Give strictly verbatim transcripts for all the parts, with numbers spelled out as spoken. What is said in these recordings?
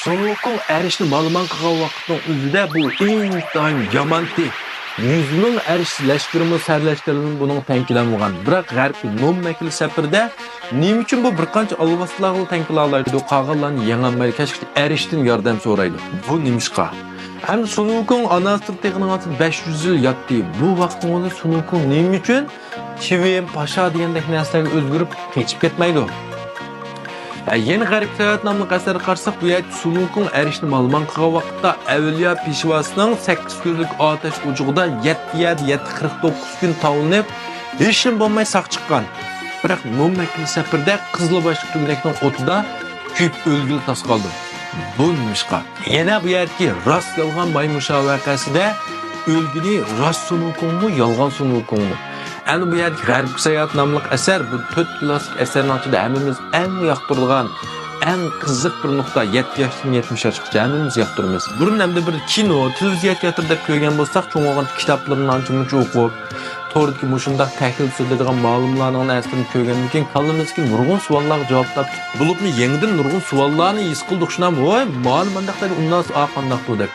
سۇن ۋۇكۇڭ ئەرشنى مالىمان قىلغان ۋاقىتنىڭ ئۆزىدە بۇ ئىنتايىن يامانتى. يۈز مىڭ ئەرش لەشكىرىمۇ سەرلەشكىرىدىن بۇنىڭ تەڭ كېلەلمىگەن. بىراق غەربكى نوم ۋەكىلى سەپىرىدە نېمە ئۈچۈن بۇ بىر قانچە ئالۋاستىلارغىلا تەڭ كېلەلەيدۇ، قالغانلارنى يېڭەلمەيدۇ، كەچكىچە ئەرشتىن ياردەم سورايدۇ. بۇ نېمىشقا؟ ھەم سۇن ۋۇكۇڭ ئانا ئاستىدا تېغىنىڭ ئاستىدا بەش يۈز يىل ياتتى. بۇ ۋاقىتنىڭ ئۆزىدە سۇن ۋۇكۇڭ نېمە ئۈچۈن چىۋىن، پاشا دېگەندەك نەرسىلەرگە ئۆزگىرىپ قېچىپ كەتمەيدۇ. ھە، يەنە غەربكى ساياھەت ناملىق ئەسەرگە قارىساق، بۇ يەردە سۇن ۋۇكۇڭ ئەرشنى مالىمان قىلغان ۋاقىتتا ئەۋلىيا پېشۋاسىنىڭ سەككىز كۆزلۈك ئاتەش ئوچىقىدا يەتتە يەردە يەتتە قىرىق توققۇز كۈن تاۋلىنىپ، ھېچنېمە بولماي ساق چىققان. بىراق نوم ۋەكىلى سەپىرىدە قىزىل باشلىق تۈگىنەكنىڭ ئوتىدا كۆيۈپ ئۆلگىلى تاس قالدى. بۇ نېمىشقا؟ يەنە بۇ يەردىكى راست يالغان مايمۇشا ۋەقەسىدە ئۆلگىنى راست سۇن ۋۇكۇڭمۇ، يالغان سۇن ۋۇكۇڭمۇ؟ ئەنە بۇ يەردىكى غەربكى ساياھەت ناملىق ئەسەر، بۇ تۆت كلاسسىك ئەسەرنىڭ ئىچىدە ھەممىمىز ئەڭ ياقتۇرىدىغان، ئەڭ قىزىق بىر نۇقتا، يەتتە ياشتىن يەتمىش ياشقىچە ھەممىمىز ياقتۇرىمىز. بۇرۇن ئەمدى بىر كىنو، تېلېۋىزىيە تىياتىر دەپ كۆرگەن بولساق، چوڭ بولغاندا كىتابلىرىنى ئانچە-مۇنچە ئوقۇپ، توردىكى مۇشۇنداق تەھلىل سۆزلەيدىغان مالىملارنىڭ ئەسىرىنى كۆرگەندىن كېيىن كاللىمىزدىكى نۇرغۇن سوئاللارغا جاۋاب تاپتۇق. بولۇپمۇ يېڭىدىن نۇرغۇن سوئاللارنى ھېس قىلدۇق، شۇنداقمۇ؟ ۋوي، مانا مانداق دەيدۇ، ئۇنداق، ئا، قانداقتۇ دەپ.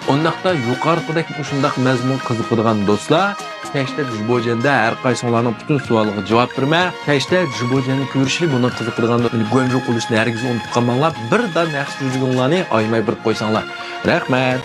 ئۇنداقتا يۇقىرىقىدەك مۇشۇنداق مەزمۇن قىزىقىدىغان دوستلار، كەچتە جۇبوجيەندە ھەر قايسىڭلارنىڭ پۈتۈن سوئالىغا جاۋاب بېرىمەن. كەچتە جۇبوجيەننى كۆرۈشلى، بۇنىڭ قىزىقىدىغان گۇەنجۇ قۇلۇشنى ھەرگىز ئۇنتۇپ قالماڭلار. بىر دان نەق جۈجىگىڭلارنى ئايىماي بېرىپ قويساڭلار. رەھمەت.